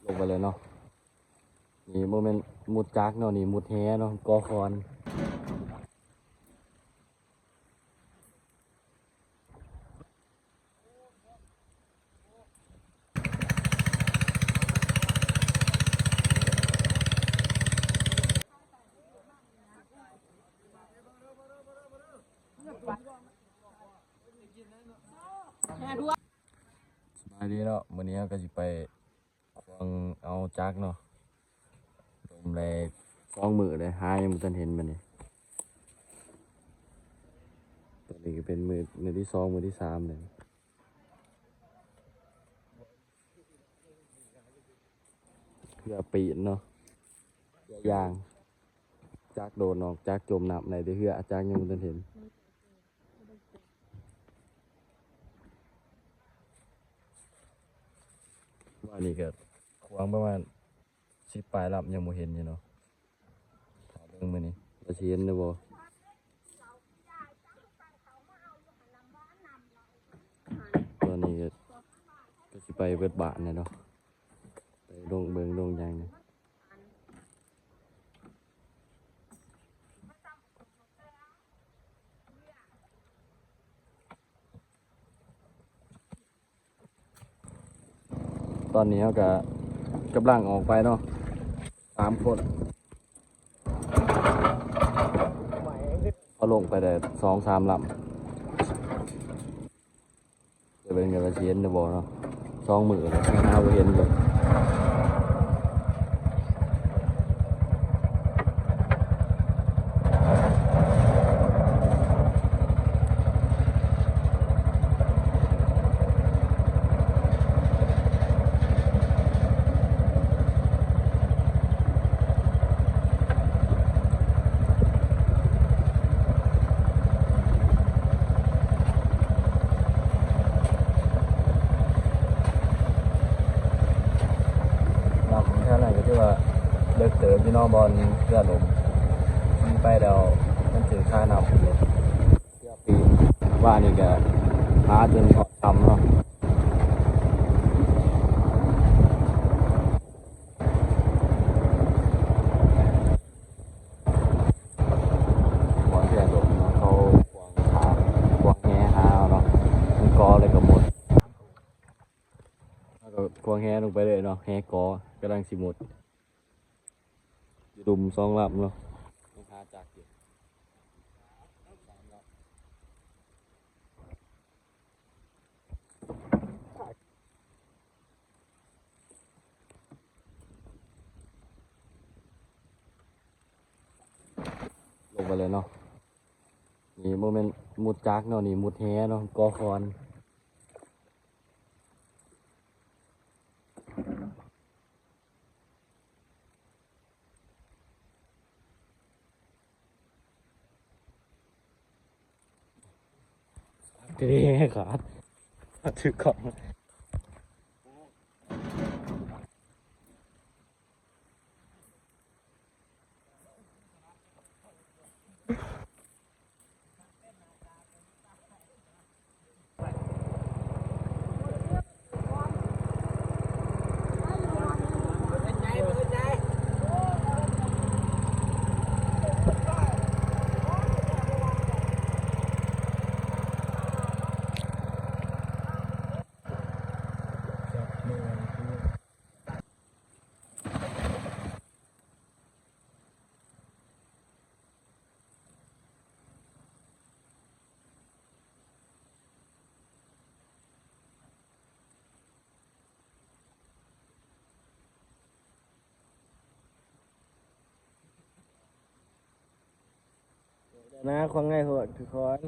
ຕົກໄປເລີຍເນາະ. ນີ້ບໍ່ແມ່ນມຸດຈັກເນາະ ນີ້ມຸດແຫເນາະ ກໍຄອນ. ສະບາຍດີເນາະ ມື້ນີ້ເຮົາກໍຊິໄປ ຂວາງເອົາຈັກເນາະ ລົມແລສອງມື້ເລີຍ ຫາຍັງບໍ່ທັນເຫັນບັດນີ້. ຕອນນີ້ກໍເປັນມື້ ມື້ທີສອງ ມື້ທີສາມເລີຍ. ເຮືອປີນເນາະ ເຮືອຢາງ ຈັກໂດດອອກ ຈັກຈົມນ້ຳໄດ້ແຕ່ເຮືອ ຈັກຍັງບໍ່ທັນເຫັນ. ວ່ານີ້ກໍຂວາງປະມານສິບປາຍລຳ ຍັງບໍ່ເຫັນຢູ່ເນາະ. ຖ້າເບິ່ງມື້ນີ້ວ່າຊິເຫັນຫຼືບໍ່. ຕອນນີ້ກໍ ກໍຊິໄປເບິດບ້ານແຫຼະເນາະ ໄປລົງເບິ່ງລົງຫຍັງ. ຕອນນີ້ເຮົາກະກຳລັງອອກໄປເນາະ ສາມຄົນ ເຮົາລົງໄປໄດ້ສອງສາມລຳ. ເບິ່ງກັນວ່າຊິເຫັນຫຼືບໍ່ເນາະ ສອງມື້ແລ້ວຫາບໍ່ເຫັນເລີຍ. ນ້ຳແຖວນັ້ນກໍຖືວ່າເລິກເຕີບຢູ່ເນາະ ບ່ອນເຮືອລົ້ມ ຂີ່ໄປແລ້ວມັນຖືຄານ້ຳ. ເກືອບປີ ວ່ານີ້ກໍຫາຈົນຮອດຄ່ຳເນາະ. ບ່ອນເຮືອລົ້ມເນາະ ເຂົາຂວາງຫາ ຂວາງແຫຫາເນາະ ມັນກໍເລີຍກໍໝົດ. ເຮົາກໍຂວາງແຫລົງໄປເລີຍເນາະ ແຫກໍກຳລັງຊິໝົດ ຢູ່ລຸ່ມສອງລຳເນາະ ຍັງຫາຈັກຢູ່ ລົງໄປເລີຍເນາະ. ນີ້ບໍ່ແມ່ນມຸດຈັກເນາະ ນີ້ມຸດແຫເນາະ ກໍຄອນ. ເກຂາດ ຖືກຂອງ. ນາ ຂວາງງ່າຍໂພດ ຄືຄອນ.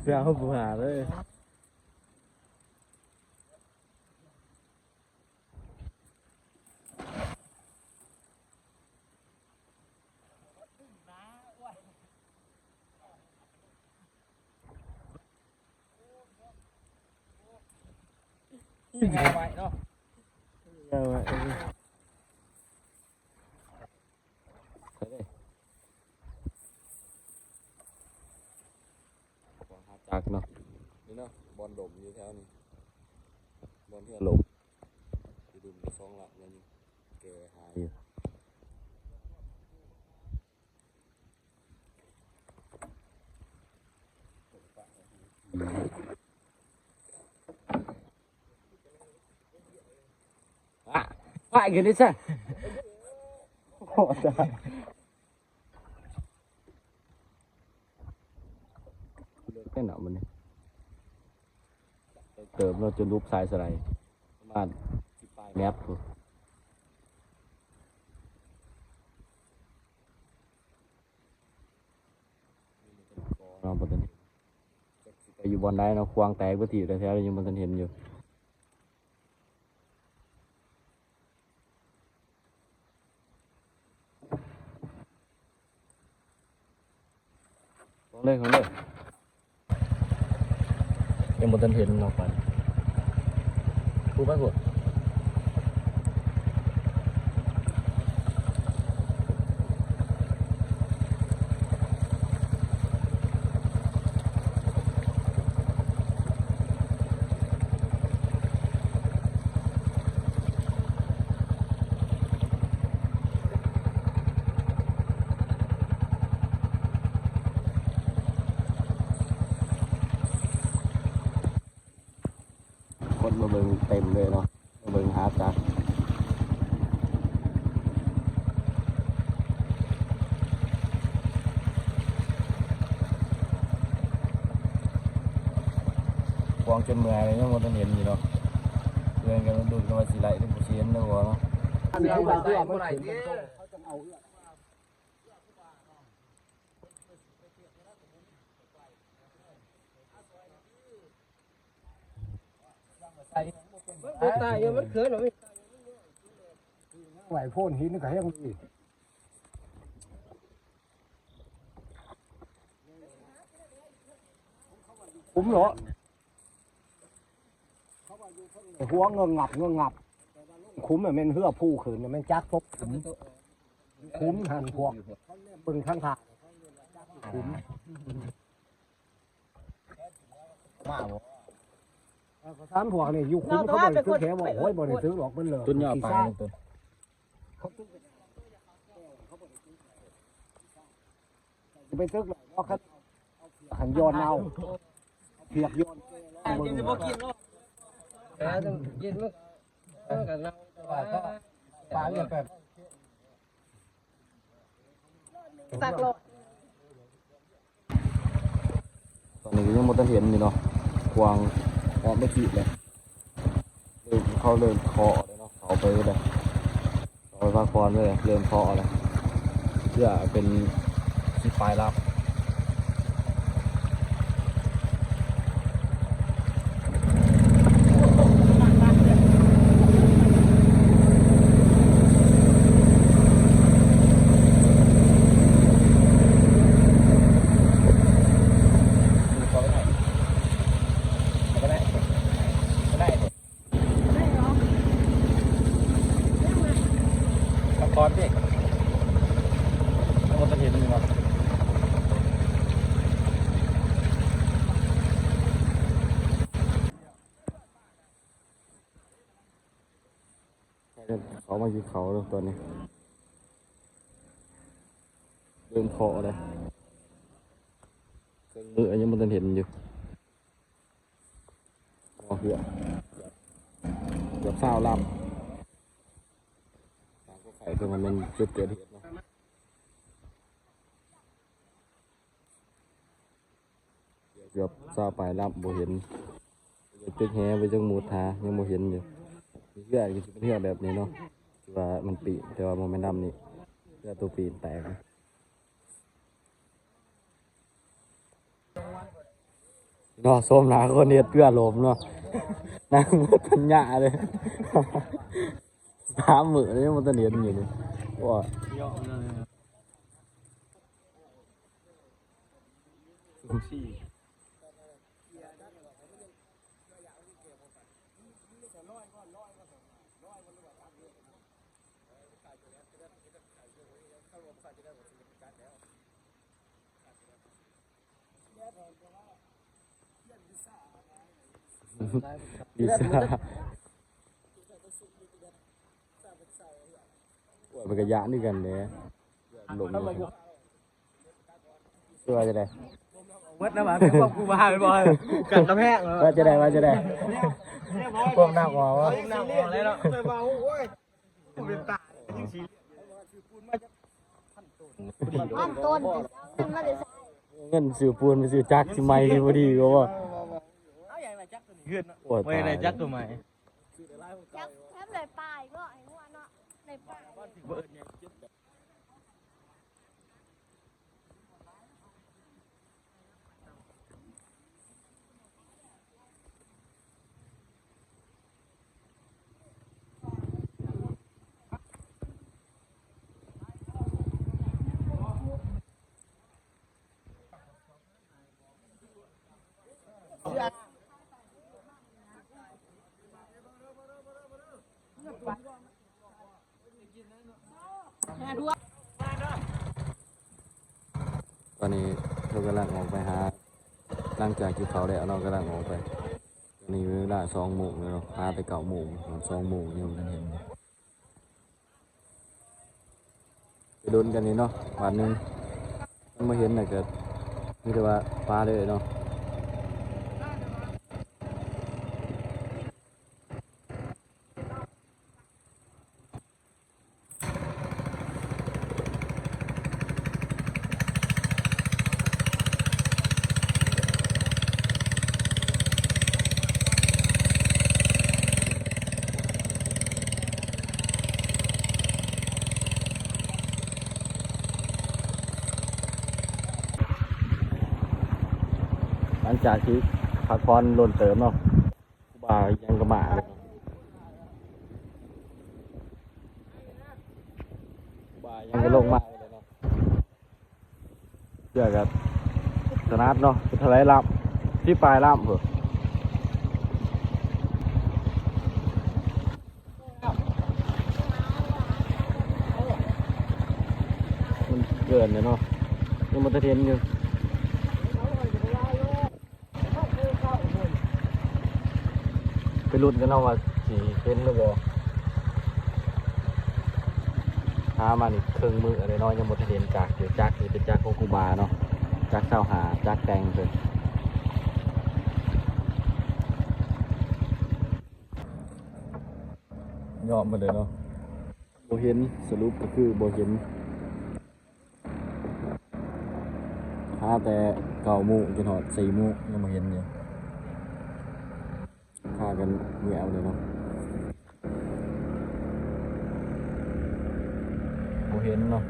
ເສື້ອເຮົາບໍ່ຫາເລີຍ. ງ່າຍໄວເນາະ ງ່າຍໄວ. ໃສ່ເດ້ ຂວາງຫາຈັກເນາະ ນີ້ເນາະ ບ່ອນລົມຢູ່ແຖວນີ້ ບ່ອນເຮືອລົມ ຢູ່ດຸ່ມມີສອງລຳ ແລ້ວຍັງແກ່ຫາຢູ່. ປະ ປະອີກເດ້ຊະ ໂອ້ ຕາຍ ເລິກແນ່ນອນມື້ນີ້ ເຕີບເນາະ ຈົນຫຼຸບສາຍສະໄລ ປະມານສິບປາຍແມັດພຸ້ນ. ເນາະ ບໍ່ທັນເຫັນ ຈັກຊິໄປຢູ່ບ່ອນໃດເນາະ ຂວາງແຕກເບິດທີ່ແຖວໆ ຍັງບໍ່ທັນເຫັນຢູ່. ເຂົ້າເລີຍ ເຂົ້າເລີຍ ຍັງບໍ່ທັນເຫັນເນາະ ໄປ ພຸ້ນ ໄປພຸ້ນ. ຄົນມາເບິ່ງເຕັມເລີຍເນາະ ມາເບິ່ງຫາຈັກ ຂວາງຈົນເມື່ອຍ ຍັງບໍ່ທັນເຫັນຢູ່ເນາະ ເບິ່ງກັນ ລຸ້ນກັນວ່າຊິໄດ້ຫຼືບໍ່ ຊິເຫັນຫຼືບໍ່ເນາະ. ອັນນີ້ຄືວ່າ ຄືວ່າມັນຂຶ້ນ ເຂົາຈະເອົາເອື້ອ ມັນບໍ່ຕາຍ ມັນເຂີນ ໄຫວໂພນຫີນກໍແຮງດີ ຂຸມເນາະ ຫົວເງືອບງັບເງືອບງັບ ຂຸມແມ່ນເຮືອພູຂຶ້ນ ແມ່ນຈັກຕົກຂຸມ ຂຸມຫັ້ນ ພວກເບິ່ງທາງທ່າ ຂຸມ ມາບໍ່ ເອີ ກໍຖາມພວກນີ້ຢູ່ຂຸມ ເຂົາບໍ່ໄດ້ຕຶກແທ້ບໍ່ ໂອ້ຍ ບໍ່ໄດ້ຕຶກດອກ ມັນເລີກ ຕົ້ນຫຍ້າປາງຕົ້ນ ເຂົາຕຶກ ຊິໄປຕຶກເນາະ ຄັນ ຄັນຍ້ອນເອົາ ເອົາພຽກຍ້ອນ ກິນບໍ່ກິນເນາະ ເອີ ກິນມັນ ເອີ ກໍເນາ ປາເລື່ອງແປບ ສັກໂລດ ຕອນນີ້ກໍຍັງບໍ່ທັນເຫັນຢູ່ເນາະ ຂວາງອອກໄປທີ່ແຫຼະ ເລີ່ມ ເຂົາເລີ່ມເຄາະແລ້ວເນາະ ເຂົ້າໄປແລ້ວ ເອົາໄປພັກຜ່ອນເລີຍ ເລີ່ມເຄາະແລ້ວ ເພື່ອເປັນຊິປາຍລຳ. ตะกอนพี่ ยังบ่ทันเห็นอยู่เนาะ เขามากินเขาแล้วตอนนี้ เริ่มเคาะแล้ว เครื่องมือยังบ่ทันเห็นอยู่ บ่เหือ เกือบซาวลำ ตามก็ไข่เพิ่นว่าแม่นจุดเกิดเหตุเนาะ เกือบซาวปลายลำบ่เห็น ตึกแหไปจังหมุดหา ยังบ่เห็นอยู่ เฮือก็สิเป็นเฮือแบบนี้เนาะ ที่ว่ามันปีน แต่ว่าบ่แม่นลำนี้ เฮือตัวปีนแตก เนาะ ชมหน้าคนเฮ็ดเฮือล่มเนาะ นั่งหมดปัญญาเลย สามมื้อแล้วยังบ่ทันเห็นอยู่นี่ โอ้ย เยอะเลย สี่ เ ວິຊາ ໂອ້ຍ ເພິ່ນກໍຢ້ານຄືກັນເດ້ ລົມຢູ່. ວ່າຈັ່ງໃດ? ເບິດແລ້ວຫວາ? ພວກກູມາແມ່ນບໍ່? ກັນກຳແພງ ວ່າຈັ່ງໃດ? ວ່າຈັ່ງໃດ? ພວກນ້ຳອອກ ນ້ຳອອກແລ້ວເນາະ. ເປັນຕາຍ ຍິງສີ ພັນຕົ້ນ ເງິນມາແຕ່ໃສ? ເງິນຊື້ປູນ ຊື້ຈັກຊິໃໝ່ຊິບໍ່ດີກວ່າບໍ່? ເອົາຫຍັງລະຈັກຕົວນີ້? ເຮືອນເນາະ. ໂອ້ຍ ບໍ່ໄດ້ຈັກຕົວໃໝ່ ຈັກແຖມໄດ້ປາອີກເນາະ ໄອ້ຫົວເນາະ ໄດ້ປາ. ຕອນນີ້ເຮົາກຳລັງອອກໄປຫາ ຫຼັງຈາກກິນເຂົ້າແລ້ວເນາະ ກຳລັງອອກໄປ. ຕອນນີ້ເວລາສອງໂມງແລ້ວເນາະ ຫາແຕ່ເກົ້າໂມງ ຮອດສອງໂມງຍັງບໍ່ທັນເຫັນ. ໄປດົນກັນນີ້ເນາະ ບາດໜຶ່ງ ມັນບໍ່ເຫັນແລ້ວກໍມີແຕ່ວ່າປາເລີຍເນາະ. ຫຼັງຈາກທີ່ພັກຜ່ອນດົນເຕີບເນາະ ຄູບາຫຍັງກໍມາ ຄູບາຫຍັງກໍລົງມາເລີຍເນາະ. ເທື່ອກໍຂະໜາດເນາະ ເປັນເທົ່າໃດລຳ ສິບປາຍລຳພຸ້ນ. ມັນເກີນແລ້ວເນາະ ຍັງບໍ່ທັນເຫັນຢູ່. ໄປລຸ້ນກັນເນາະວ່າຊິເຫັນຫຼືບໍ່. ຫາມານີ້ເຄິ່ງມື້ແລ້ວເນາະ ຍັງບໍ່ທັນເຫັນຈັກຢູ່. ຈັກນີ້ເປັນຈັກຂອງຄູບາເນາະ ຈັກຊາວຫ້າ ຈັກແຕ່ງເພິ່ນ ຍອມເພິ່ນເລີຍເນາະ. ບໍ່ເຫັນ ສະຫຼຸບກໍຄືບໍ່ເຫັນ. ຫາແຕ່ເກົ້າໂມງຈົນຮອດສີ່ໂມງ ຍັງບໍ່ເຫັນຢູ່. ພາກັນແຫວວເລີຍເນາະ ບໍ່ເຫັນເນາະ.